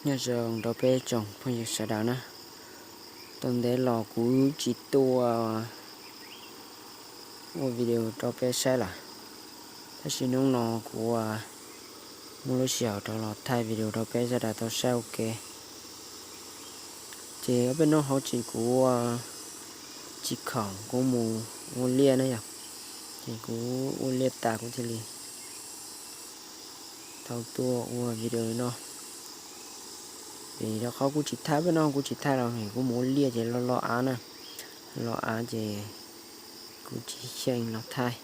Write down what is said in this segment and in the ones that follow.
Nyob zoo rau peb tsoom phooj ywg sawv daws na. Tau ntev los kuv tsis tuaj ua video rau peb saib lawm, tab sis hnub no kuv muaj lub sij hawm rov los thaij video rau peb sawv daws tau saib ua ke. Ces ob peb hnub hauv tseem kuv tsis khoom kuv mus ua liaj na yom, ces kuv ua liaj tas kuv thiaj li tau tuaj ua video no. Vim rau qhov kuv tsis thaij, peb no kuv tsis thaij los kuv mus ua liaj ces lo lo av na, lo av ces kuv tsis xyeej los thaij.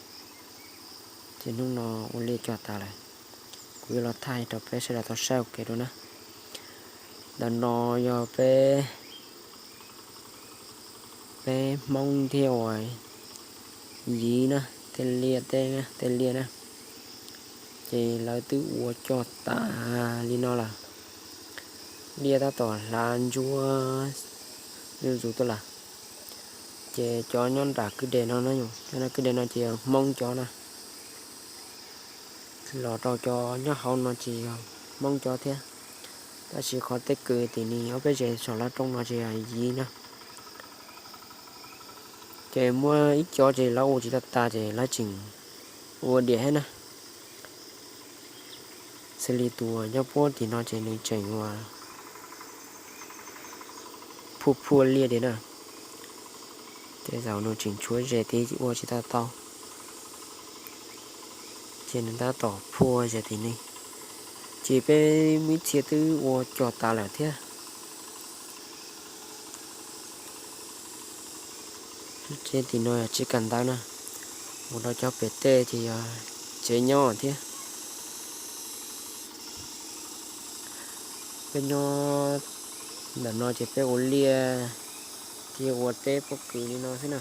Ces hnub no ua liaj cog tas lawm, kuv yuav los thaij rau peb sawv daws tau saib ua ke dua na. Ntawm no yog peb, peb Hmoob thiab uas Yiv na, tej liaj, tej liaj na, ces lawv twb ua cog tas li no lawm. Liaj tab tom hlav ntsuab zuj zus tuaj lawm. Ces cov nyob nram kwj deg no, cov nram kwj deg no ces yog Hmoob cov na, los rau cov nyob hauv no ces yog Hmoob cov thiab. Tab sis qhov tej kws tim ni ob peb zes saum lawv roob no ces yog Yiv na. Ces muaj ib cov ces lawv ua tsis tau tas ces lawv tseem ua diam thiab na. Xws li tus nyob puab tim no ces nws tseem ua phuaj phuaj liaj tiag na. Tej zaum nws tseem tshuav zes tid ua tsis tau tau, ces nws tab tom phuaj zes tim ni. Ces peb muaj ib txhia twb ua cog tas lawm thiab. Tsev tim no yog tsev kawm ntawv na, mus rau cov pem tej ces yog tsev nyob thiab. Peb nyob ntawm no ces peb ua liaj thiab ua teb pob kws li no xwb na.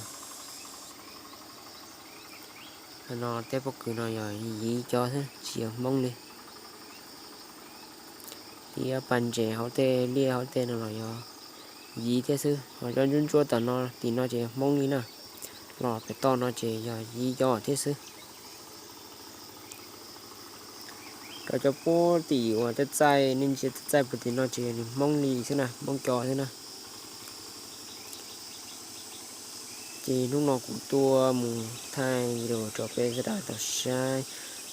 No teb pob kws no yog Yiv cov xwb tsis yog Hmoob li. Tib pas ntses hauv tej liaj hauv tej no los yog Yiv thiab xwb, ho cov ntsuab ntsuab tom no tim no ces Hmoob li na, los pem toj no ces yog Yiv cov thiab xwb. Rau cov puag tim uas txaij txaij, nej ntsia txaij txaij puag tim no ces yog nws Hmoob li xwb na, Hmoob cov xwb na. Ces hnub no kuv tuaj mus thaij video rau peb sawv daws tau saib.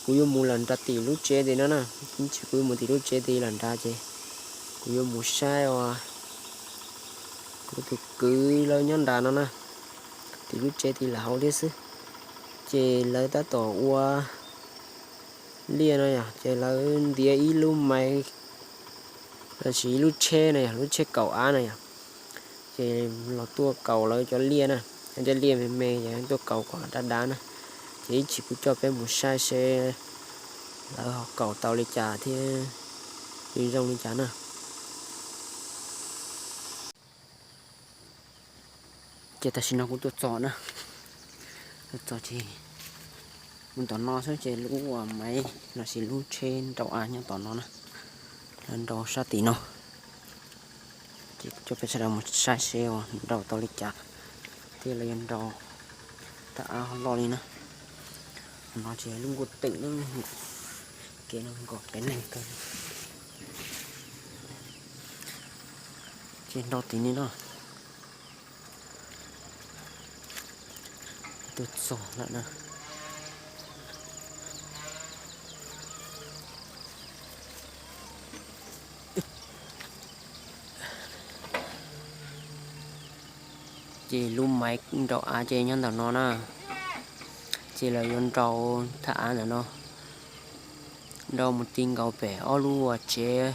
Kuv yuav mus lawm nram tim lub tsev tim no na, ib chim kuv yuav mus tim lub tsev tid lawm nrad ces kuv yuav mus saib os. Kuv tus kwv lawv nyob nrad no na, tim lub tsev tid lawm hauv thiab xwb. Ces lawv tab tom ua liaj no yog ces lawv ntiav ib lub maiv lossis ib lub tsheb no yog lub tsheb kaum av no yog, ces los tuaj kaus lawv cov liaj na, cov liaj me me ces tuaj kaus kom dav dav na. Ces ib chim kuv coj peb mus saib seb lawv ho kaus tau li cas thiab zoo li cas na. Ces tam sim no kuv tuaj txog na, tuaj txog ces mus tom no xwb ces lub maiv lossis lub tsheb nrau av nyob tom no na, nrau sab tim no. Ces coj peb sawv daws mus saib seb nrau tau li cas thiab lawv yuav nrau thaj av loj li na. No ces lub nkuaj twm na, kev no nkaus qev neeg kawg. Ces nrau tim ni no. Tuaj txog lawm na. Ces lub maiv nrau av ces nyob ntawm no na. Ces lawv yuav nrau thaj av ntawm no, nrau mus ti nkaus pem ob lub tsev,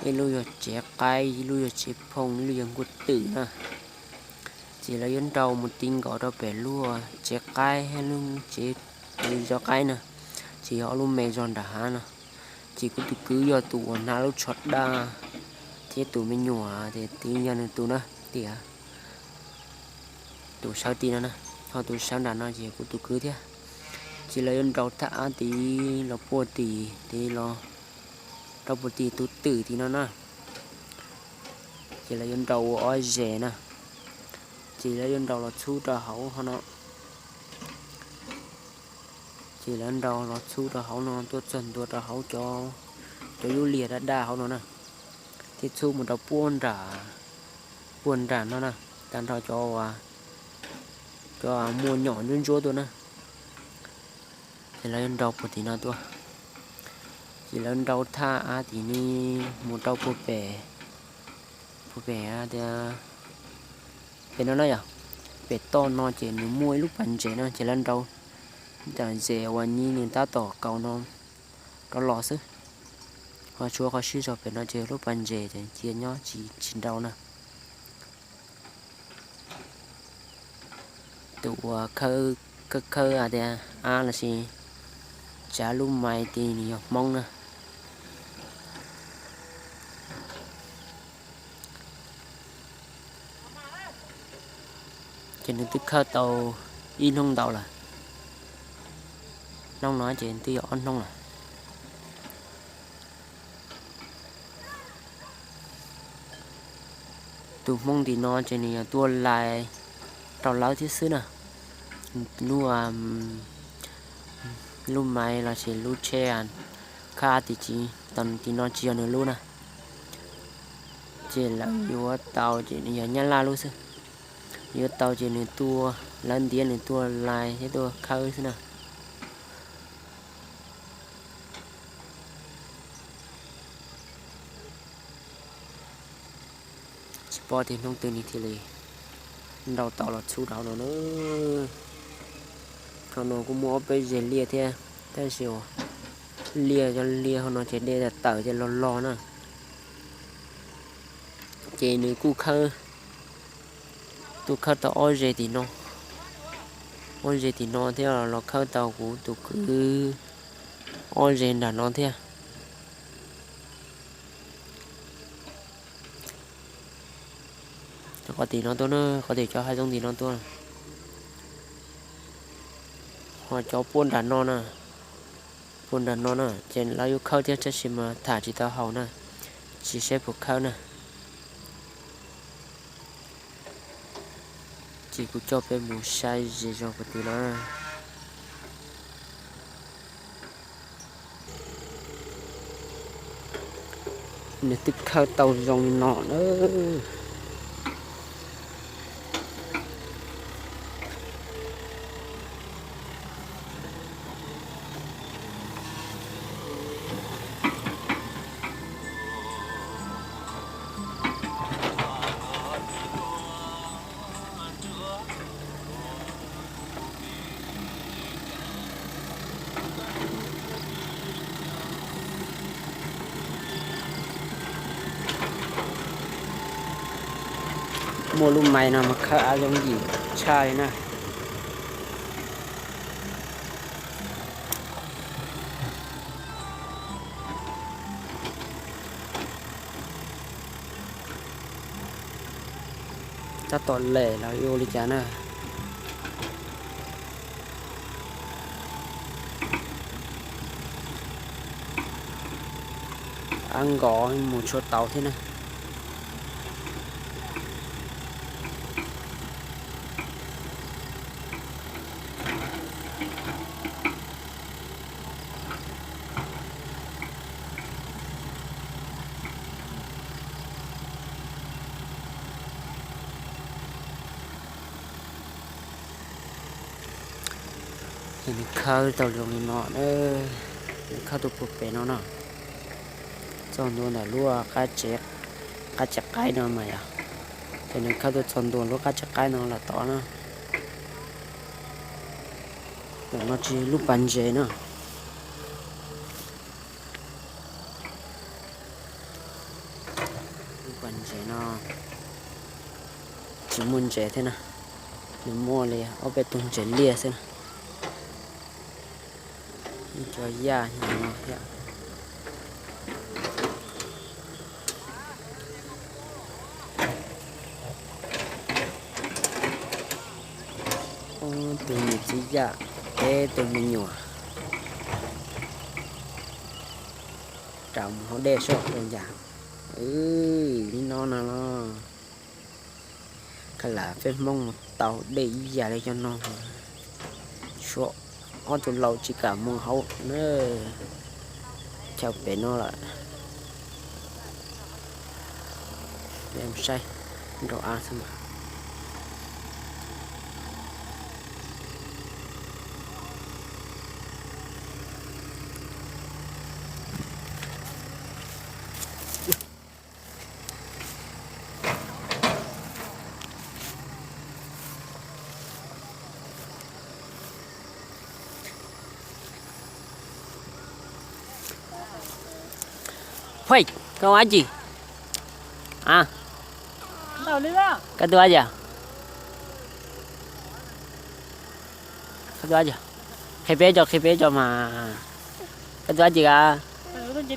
ib lub yog tsev qaib, ib lub yog tsev phooj, ib lub yog nkuaj twm na. Ces lawv yuav nrau mus ti nkaus rau pem lub tsev qaib, lub tsev zov qaib na, ces yog ob lub me zog nram hav no. Ces kuv tus kwv yog tus uas hnav lub tsho daj thiab tus me nyuam ces twb yog nws tus na tias tus sawv tim no na, ho tus sawv nram no ces kuv tus kwv thiab. Ces lawv yuav nrau thaj av tid los puag tim tid los rau puag tim tus twm tim no na. Ces lawv yuav nrau ua ob zes na. Ces lawv yuav nrau los txhub rau hauv hov no. Ces lawv nrau los txhub rau hauv no tuaj txog ntua rau hauv cov, cov lub liaj daj daj hauv no na. Tib txhub mus rau puag nram, puag nram no na, tag nrho cov, cov muaj nyom ntsuab ntsuab tuaj na, ces lawv nrau puag tim no tuaj. Ces lawv nrau thaj av tim no mus rau puag pem, puag pem tias pem no na yom, pem toj no ces nws muaj ib lub pas ntses no ces lawv nrau ntawm ntses uas nws tab tom kaus no rov los xwb. Ho tshuav qhov sib zog pem no ces lub pas ntses ces cia nyob tsis, tsis nrau na. Tus uas khawb, khawb tias av lossis tsav lub mais tid nws yog Hmoob na. Ces nws twb khawb tau ib hnub ntau lawm. Hnub no ces twb yog ob hnub lawm. Tus Hmoob tim no ces nws yog tuaj lais rau lawv thiab xwb na. Lub, lub mais lossis lub tsheb khawb av tim, tim no tsis yog nws lub na. Ces lawv yuav tau ces nws yog Nyab Laj lub xwb. Yuav tau ces nws tuaj, lawv ntiav nws tuaj lais thiab tuaj khawb xwb na. Tsis paub tias hnub twg nws thiaj li nrau tau los txhub rau no na. Qhov no kuj muaj ob peb zeg liaj thiab, tab sis liaj, cov liaj hauv no ces dej tawm ces loj loj na. Ces nws kuj khawb, tuaj khawb tau ob zeg tim no, ob zeg tim no thiab los khawb tau kuv tus kwv ob zeg nram no thiab. Qhov tim no tuaj na, qhov tim cov hav zoov tim no tuaj. Ho cov puab nram no na, puab nram no na ces lawv yuav khawb thiab tab sis mas tham tsis tau haum na, tsis saib puas khawb na. Ces kuv coj peb mus saib zej zog puag tim no. Nws twb khawb tau zoo li no na. Muaj lub mais no mas khawb av zoo yim tshaj li na. Tab tom lem los ua li cas na. Ab nkos mus tshuav tau thiab na. Ces nws khawb tau zoo li no, nws khawb tuaj puag pem no na, txog ntua ntawm lub qab tsev qaib no mas yog, ces nws khawb tuaj txog ntua lub qab tsev qaib no los tod na. Ntawm no tsis lub pas ntses na. Lub pas ntses no tsis muaj ntses thiab na, nws muaj li ob peb tug ntses liaj xwb na. Ib co yaj no thiab. Ob tug niam txiv yaj, peb tug me nyuam raws mus hauv dej soj rau ncas. Li no no los, khav lam peb Hmoob mus tau dej ib yam li cov no, tshuav ob tug laus tsis kam mus hauv na, chaw pem no lawm. Saib nraum av xwb mas. Huaj, koj ua dab tsi? A, koj tua dab tsi? Koj tua dab tsi? Qhia peb cov, qhia peb cov mas. Koj tua dab tsi a? Tua nce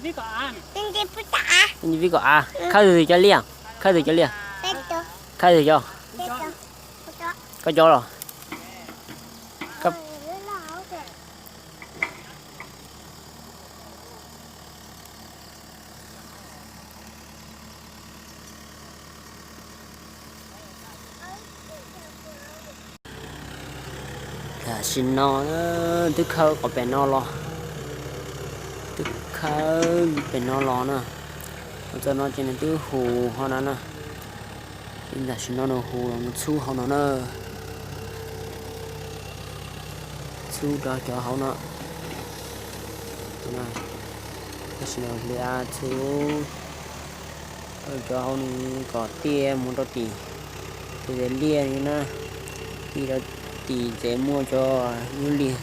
pib kom av. Khawb twg cov liaj? Khawb twg cov liaj? Khawb twg cov? Koj cov los? Tam sim no twb khawb qhov pem no los, twb khawb pem no los na. Ua txog no ces nws twb hus hauv no na. Tam sim no nws hus los mus txhub hauv no na. Txhub rau cov hauv no. Tam sim no hliv av txhub cov hauv no kom tiaj mus rau tim tus liaj na, tiaj rau tim ces muaj cov lub liaj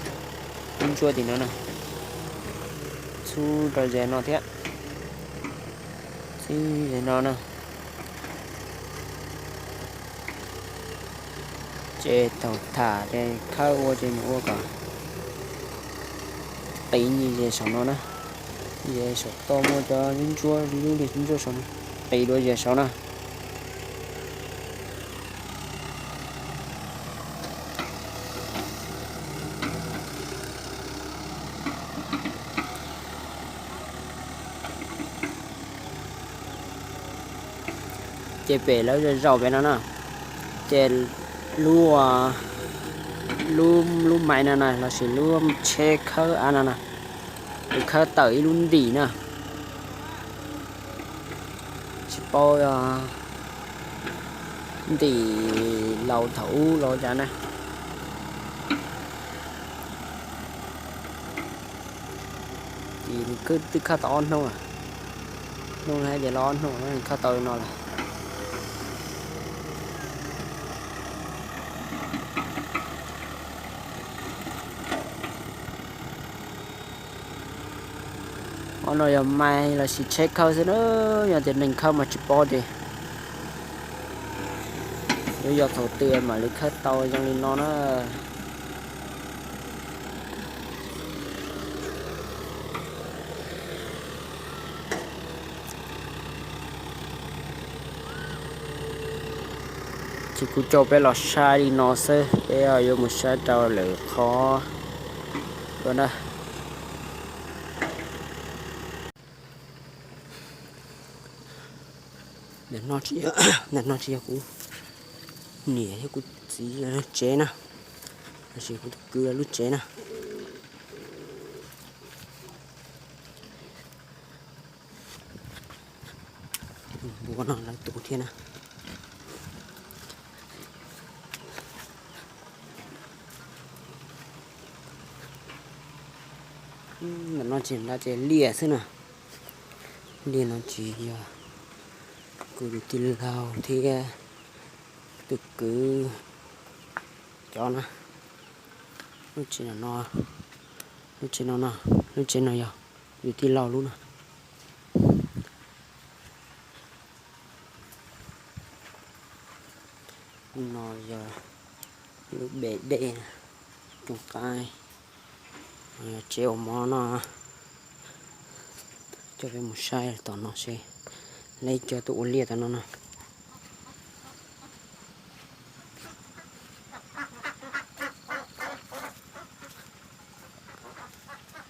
ntsuab tim no na. Txhub rau ze no thiab, txhub ze no na. Ces thaum tham ces khawb ua ces mus ua kom qiv ze saum no na. Ze saum toj muaj cov ntsuab, lub liaj ntsuab saum no, qiv dua ze saum na. Ces pem lawv zaum pem no na, ces lub, lub, lub mais no na lossis lub tsheb khawb av no na, nws khawb tawm ib lub ntim na. Tsis paub ntim laus thaum ub los cas na. Ces nws twb khawb tau ob hnub, hnub no ces los ob hnub nws khawb tau no lawm. Qhov no yog mais lossis tsheb khawb xwb na, yog tias neeg khawb mas tsis paub ces yuav yog thaum twg mam li khawb tau zoo li no na. Ces kuv coj peb los saib li no xwb, peb yuav mus saib rau lwm qhov dua na. Ntawm no tsis yog kuv niam thiab kuv txiv lub tsev na, tab sis kuv tus kwv lub tsev na. Npua no lawv tu thiab na. Ntawm no tsis nrab ces liaj xwb na. Liaj no tsis yog, kuv tus tij laug thiab tus kwv cov na. Lub tsev no, lub tsev no no, lub tsev no yog yus tij laug lub na. Lub no yog lub be dej cooj qaib, yog tsev ua mov no. Coj peb mus saib tom no seb lawv cov tuaj ua liaj tom no no.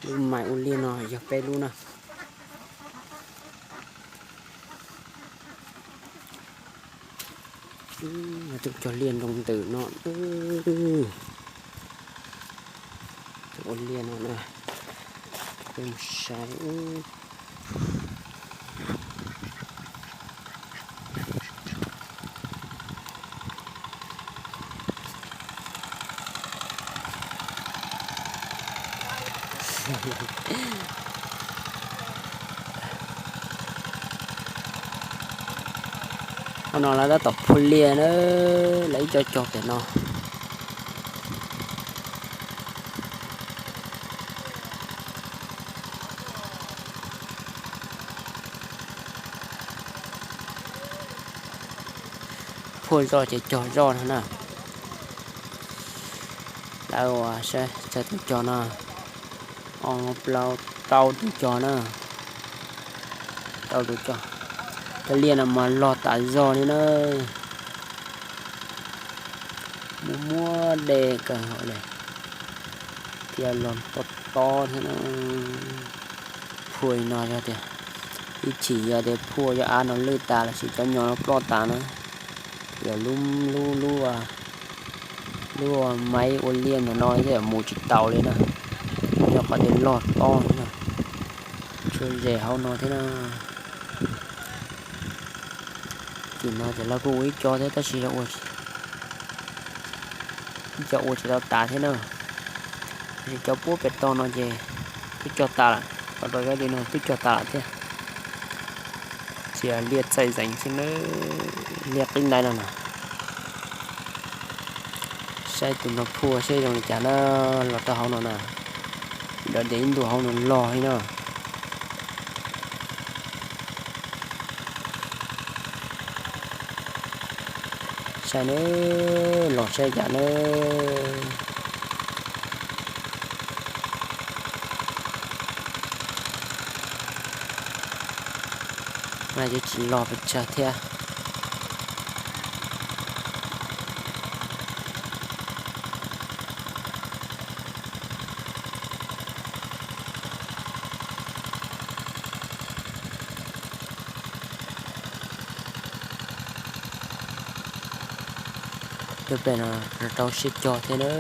Lub mais ua liaj no yog peb lub na. Tus cog liaj nroo ntws no, tus ua liaj no na, peb mus saib. Hauv no lawv tab tom phua liaj na, lawv ib co cog pem no. Phua zoj ces cog zoj no na. Lawv ua saib txog tus cog no, o plaub, rau tus cog na, rau tus cog. Cov liaj no mas log tas zog li na, muaj muaj dej kawg nkaus li, thiab log tob tob thiab na. Phua li no yog tias, ib chim yog tias phua cov av no lwj tas lossis cov nyom no ploj tas na, yog lub, lub, lub, lub maib ua liaj ntawm no thiaj mus tsis taus li na, yog qhov tias log tob na, tshuav zes hauv no thiab na. Tim no ces lawv kuj ua ib co thiab tab sis ib co ua tsis tau tas thiab na. Tab sis cov puab pem toj no ces twb cog tas lawm, los rau cov tim no twb cog tas lawm thiab. Txiv liaj txaij zees xwb na, liaj qib ntais no na. Saib tus no phua seb zoo li cas na, los rau hauv no na, dov diav ib ntus hauv no log li na. Saib na, los saib cas na. Mas yeej tsis log pes tsawg thiab. Cov pem no rau siab cog thiab na.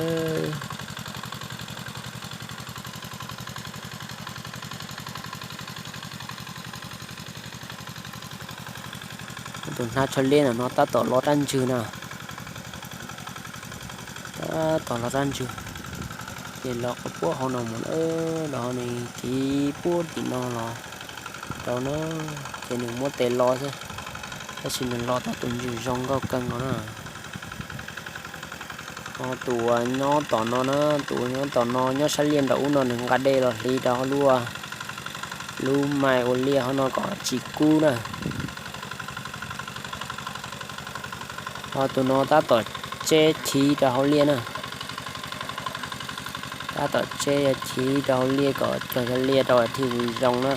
Tus hnab tsho liab ntawm no tab tom los rab ntswg na. Tab tom los rab ntswg, ces los qhov puab hauv no mus na, los nws kiv puab tim no los rau na, ces nws muab tes los xwb, tab sis nws los tau tus ntswg zoo nkauj kawg nkaus na. Ho tus uas nyob tom no na, tus uas nyob tom no nyob sab liaj nraum ub no nws nqa dej los hliv rau hauv lub, lub mais ua liaj hauv no kom tsis kub na. Ho tus no tab tom tseb chiv rau hauv liaj na. Tab tom tseb yog chiv rau hauv liaj kom cog cov liaj rau thiaj li zoo na.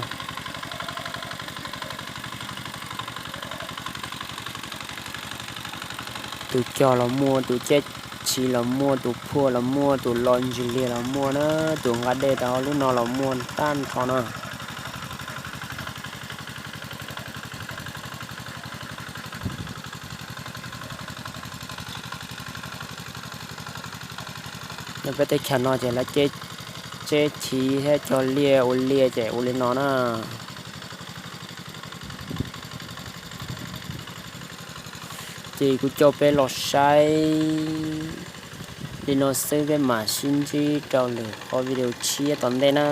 Tus cog los muaj, tus tseb chiv los muaj, tus phua los muaj, tus los ntswg liaj los muaj na, tus nqa dej rau hauv lub no los muaj tag nrho na. Nyob peb teb chaws no ces lawv tseb chiv thiab cog liaj ua liaj ces ua li no na. Ces kuv coj peb los saib li no xwb, peb mam sib ntsib rau lwm qhov video tshiab tom ntej na.